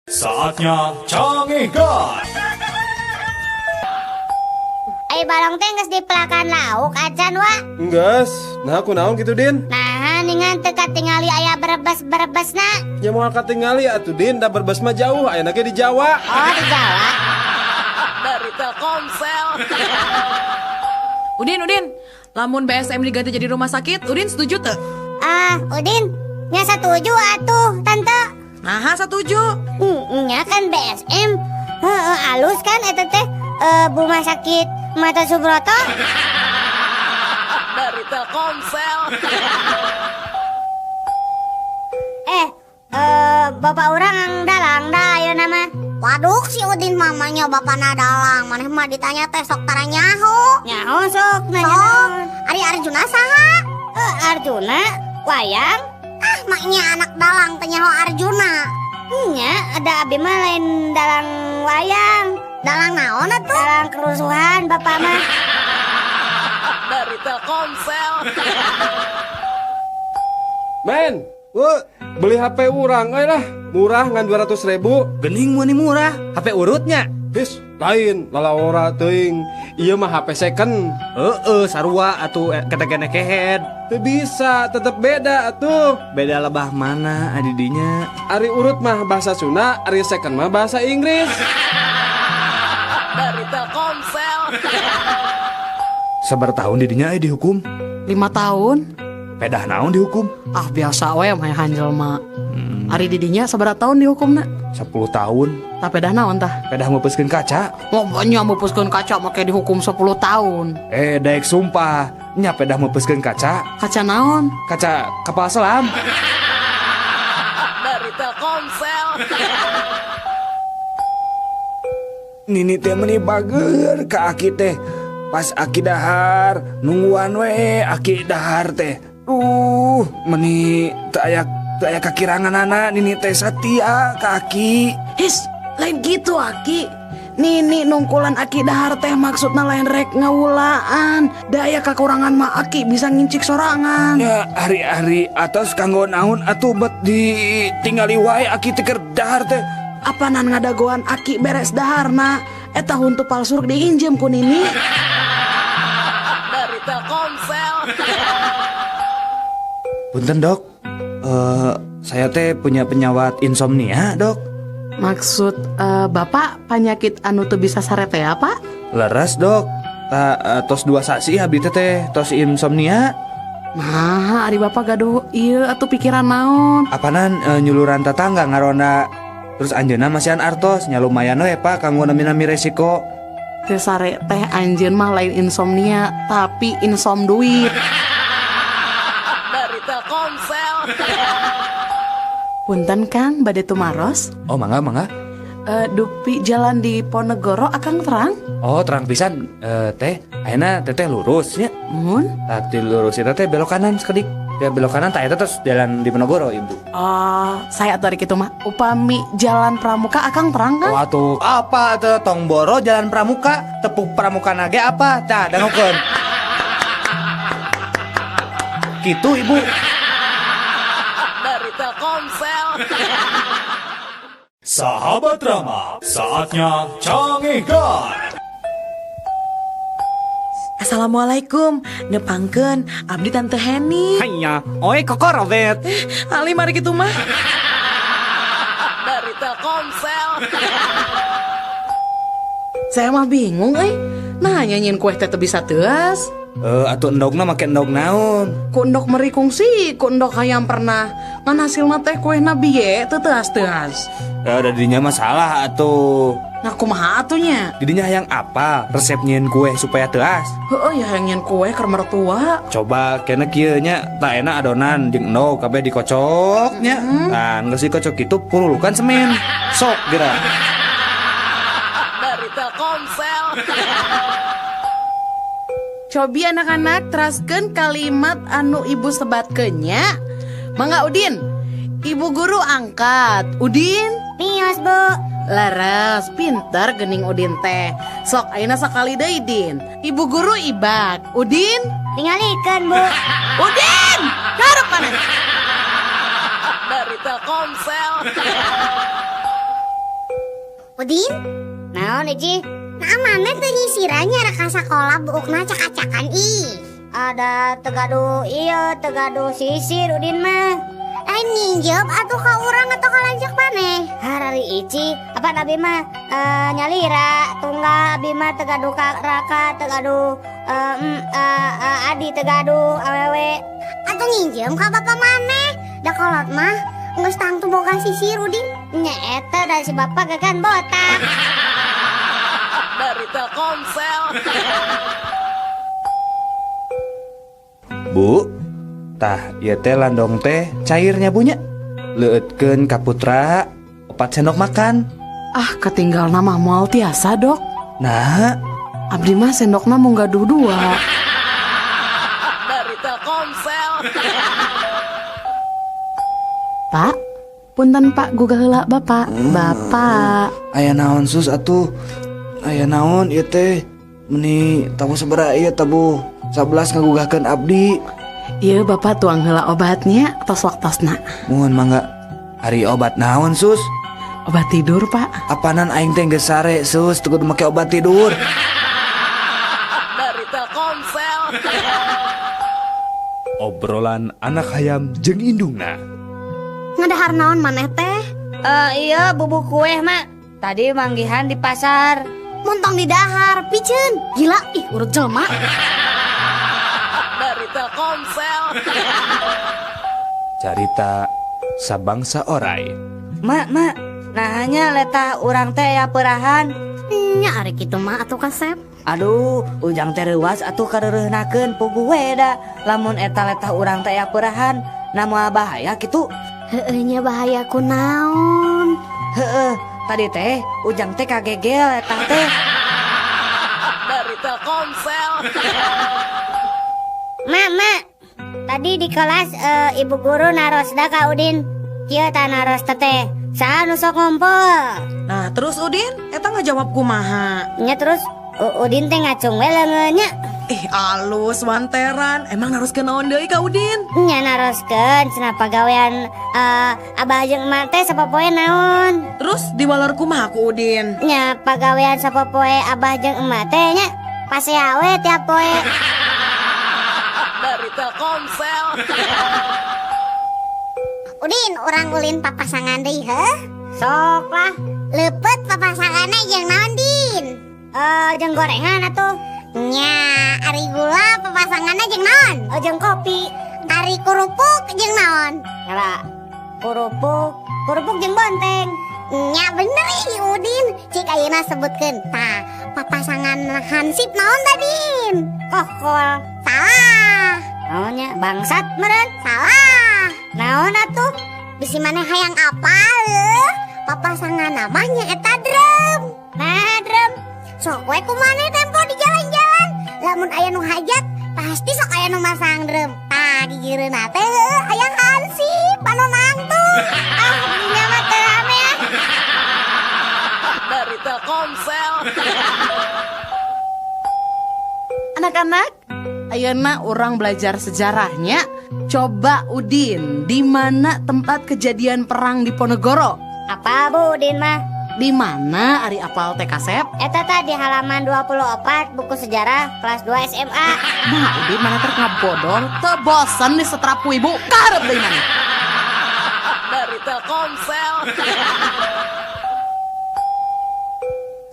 Saatnya Cangehgar. Ai balong teh geus dipelakan lauk acan, Wa? Enggeus, nah aku naon gitu, Din? Nah, ningan teu katingali aya berebes-berebesna. Ya moal katingali atuh, Din, da Brebes mah jauh, ayeuna ge di Jawa. Oh, di Jawa. Dari Telkomsel. Udin, Udin, lamun BSM diganti jadi rumah sakit, Udin setuju teu? Ah, Udin, nya setuju atuh, Tante. Nah, setuju. Nya kan BSM. Heeh, alus kan eta teh rumah sakit Mata Subroto. Dari Telkomsel. Bapak urang dalang dah ayeuna mah. Waduh, si Udin mamanya bapana dalang. Maneh mah ditanya teh sok tara nyaho. Nyaho sok nanya Sok. naon. Ari Arjuna saha? Arjuna wayang. Ah, maknya anak dalang teh nyaho Arjuna. Nya, ada abi mah lain dalang wayang. Dalang naon atuh? Dalang kerusuhan bapak mah. Dari Telkomsel. Men, beli HP urang euy lah. Murah ngan 200 ribu. Gening meuni murah, HP urutnya. His, lain, lalawora teuing. Ieu mah HP second. Heeh, sarua atuh ketek kehead. Teu bisa, tetep beda atuh. Beda lebah mana adidinya? Ari urut mah bahasa Sunda, ari second mah bahasa Inggris. Dari Telkomsel. Sabaraha tahun didinya dihukum? 5 tahun. Pedah naon dihukum? Ah, biasa we mah jelema. Ari didinya sabaraha tahun dihukumna? 10 tahun. Tah, pedah naon tah? Pedah meupeuskeun kaca. Pokoknya meupeuskeun kaca make dihukum 10 tahun. Eh, daek sumpah, nya pedah meupeuskeun kaca. Kaca naon? Kaca kapal selam. Dari Telkomsel. Nini teh meni bager ka aki teh. Pas aki dahar, nungguan we aki dahar teh. Duh, meni teu aya kakiranganana, Nini teh satia ka aki. His, lain gitu, Aki. Nini nungkulan Aki dahar teh maksudna lain rek ngawulaan. Da aya kakurangan mah Aki bisa ngincik sorangan. Ya hari-hari atas kanggo naon atuh bet ditinggali wae aki teh keur dahar teh? Apanan ngadagoan Aki beres daharna. Eta huntu palsu diinjem ku Nini. Dari Telkomsel. Punten, Dok, saya teh punya penyawat insomnia, Dok. Maksud Bapak penyakit anu teu bisa sare teh apa? Leres, Dok. Ta, tos 2 sasi abdi teh teh tos insomnia. Nah, ari Bapak gaduh ieu atuh pikiran naon? Apanan nyuluran tetangga ngaronda. Terus anjeunna masihan artos, nya lumayan we, Pak, kanggo nami-nami resiko. Teu sare teh anjeun mah lain insomnia, tapi insom duit. Dari Telkomsel. Punten, Kang, bade tumaros. Oh, mangga, mangga. Dupi jalan Diponegoro Akang terang? Oh, terang pisan, teh. Ayeuna teteh lurus nya. Mun? Tadi lurus itu teh belok kanan sekedik. Ya belok kanan tah eta terus jalan Diponegoro, Ibu. Oh, saya atuh ari kitu mah. Upami jalan Pramuka Akang terang kan? Wah tuh, apa tuh tong boro jalan Pramuka, tepuk Pramuka nage apa? Tah, dangukeun. Gitu, Ibu. Dari Telkomsel. Sahabat Rama, saatnya Cangehgar. Assalamualaikum, nepangkeun, abdi Tante Heni. Hanya, oi koko Robert. Ali mari kitu mah. Dari Telkomsel. Saya mah bingung euy. Nah, nyieun kue teh teu bisa teuas. Eh, atuh endogna make endog naon? Ku endog meri kungsi, ku endog hayam pernah. Ngan hasilna teh kuehna bieu teu teuas-teuas. Ya udah didinya masalah atuh. Nah, kumaha atuh nya? Didinya hayang apa? Resep nyieun kue supaya teuas. Heeh ya, hayang nyieun kue keur mertua. Coba kena kieu nya, tak enak adonan jeung endog kabeh dikocok nya. Nah, geus dikocok kitu purulukan semen. Sok geura. Dari Telkomsel. Cobi anak-anak teraskeun kalimat anu ibu sebatkeun nya. Mangga, Udin. Ibu guru angkat. Udin? Mios, Bu. Leres, pinter gening Udin teh. Sok ayeuna sakali deui, Din. Ibu guru ibak. Udin? Tingalikeun, Bu. Udin! Garuk mana? Dari Telkomsel. Udin, Naon Ici? Nah maneh teu nyisirannya rek ka sakola buukna cak-cakan ih. Ada tegadu iya tegadu sisir Udin mah. Lain nginjem atuh ka urang atau ka lanceuk maneh. Harari Ici, apa abi mah nyalira tunggal abi mah tegadu ka raka tegadu adi tegadu awewe. Atuh nginjem ka bapak maneh. Da kolot mah geus tangtu boga sisir Udin. Nya eta da si bapak gagan botak. Dari Telkomsel. Bu, tah ieu teh landong teh cairnya bunya. Leueutkeun ka putra 4 sendok makan. Ah, ketinggal nama moal tiasa, Dok. Nah, abdi mah sendokna mung gaduh 2. Dari Telkomsel. Pak, punten Pak, gugah heula Bapak. Bapak. Aya naon sus atuh? Aya naon ieu teh? Meni tabuh sabaraha ieu tabuh 11 ngagugahkeun abdi. Ieu Bapak tuang heula obatnya tos waktosna. Muhun mangga. Ari obat naon sus? Obat tidur, Pak. Apanan aing teh geus sare sus, teu kudu make obat tidur. Dari Telkomsel. Obrolan anak hayam jeung indungna. Ngadahar naon maneh teh? Iya bubuk kue mak. Tadi manggihan di pasar. Montong di dahar, piceun. Gila, ih urut jelema. Dari Telkomsel. Carita sabangsa orai. Mak, mak, nahanya letah urang teh ya perahan. Nya ari kitu mah atuh kasep. Aduh, ujang teh reuwas atuh kareureunahkeun puguh we da. Lamun eta letah urang teh ya perahan, na moal bahaya kitu. Heueuh nya bahaya kunaon? Heueuh, tadi teh ujang teh kagegel letah teh. Dari Telkomsel. Mak, mak, tadi di kelas ibu guru narosda ka Udin. Kieu tah naros teh. Saha nu sok ngompol? Nah, terus Udin, eta ngajawab kumaha? Nya terus Udin teh ngacung we leungeun nya. Ih, alus wanteran. Emang naroskeun naon deui ka Udin? Nya naroskeun cenah pagawean abah jeung emak teh sapopoe naon. Terus diwaler kumaha ku Udin? Nya pagawean sapopoe abah jeung emak teh nya pasea we tiap poe. Dari Telkomsel. Udin, urang ulin papasangan deui heuh? Sok lah. Leupeut papasanganna jeung naon, Din? Jeung gorengan atuh. Nya, ari gula papasanganna jeung naon? Jeung kopi. Ari kerupuk jeung naon? Nyala. Kerupuk jeung bonteng. Nya bener ih Udin. Cik ayeuna sebutkeun. Tah, papasangan hansip naon tadin? Kokol. Salah. Naonnya bangsat meureun? Salah. Naon atuh? Bisi maneh hayang apa leuh? Papasangan namanya eta drum. Nah, drum. Sok we ku maneh tempo di jalan-jalan. Lamun aya nu hajat, pasti sok aya nu masang drum. Tah, gigireunna teh heuh aya hansip anu nangtung. Ah, dinya mah teu rame ah. Dari Telkomsel. Anak-anak, ayeuna urang belajar sejarahnya. Coba Udin, di mana tempat kejadian perang Diponegoro? Apa Bu Udin mah? Di mana ari apal teh kasep? Eta tadi halaman 24 buku sejarah kelas 2 SMA. Nah, Udin mana ter ngabodor, teu bosen disetrap ku ibu, karep deui mana? Dari Telkomsel.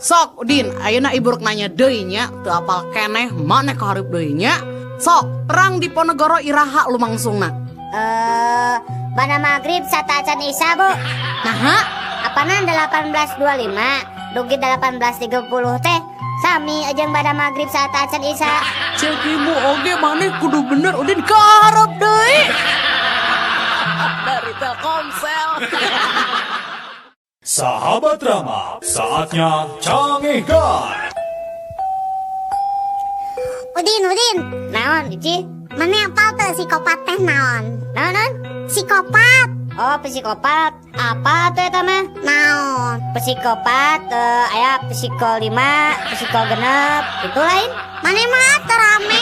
Sok Udin, ayeuna ibu rek nanya deui nya, teu apal keneh maneh kahareup deui nya. Sok, perang Diponegoro iraha lumangsungna? Bana maghrib sateuacan Isya, Bu. Naha? Apanan 1825 dugi 1830 teh sami jeung bada maghrib sateuacan Isya. Cek ibu oge maneh kudu bener Udin kahareup deui. Dari Telkomsel. Sahabat Rama, saatnya canggihkan. Udin, Udin. Naon, Ici? Maneh apal teu psikopat teh naon? Naon, naon? Psikopat. Oh, psikopat. Apa tuh eta mah? Naon? Psikopat, aya psiko 5, psiko 6, itu lain. Maneh mah teu rame.